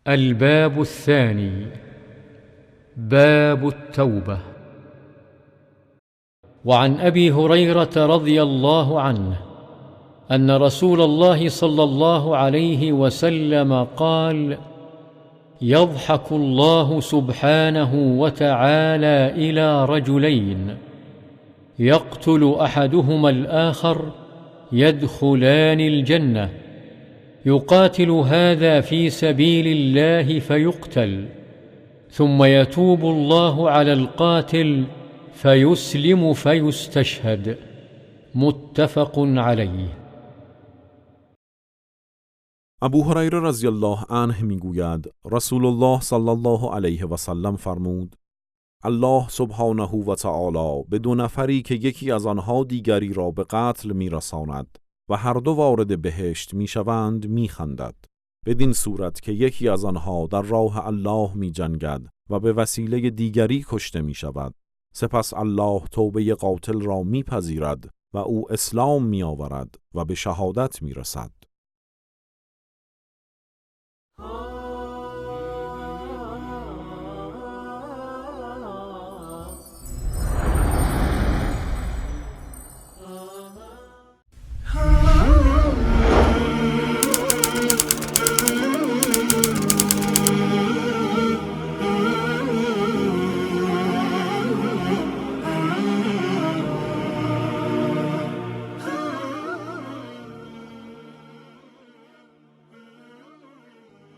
الباب الثاني: باب التوبة. وعن أبي هريرة رضي الله عنه أن رسول الله صلى الله عليه وسلم قال: يضحك الله سبحانه وتعالى إلى رجلين يقتل أحدهما الآخر يدخلان الجنة، يقاتل هذا في سبيل الله فيقتل، ثم يتوب الله على القاتل فيسلم فيستشهد. متفق عليه. ابو هریره رضی الله عنه میگوید رسول الله صلی الله علیه و سلم فرمود: الله سبحانه و تعالی به دو نفری که یکی از آنها دیگری را به قتل میرساند و هر دو وارد بهشت میشوند میخندد، بدین صورت که یکی از آنها در راه الله میجنگد و به وسیله دیگری کشته میشود، سپس الله توبه قاتل را میپذیرد و او اسلام میآورد و به شهادت میرسد.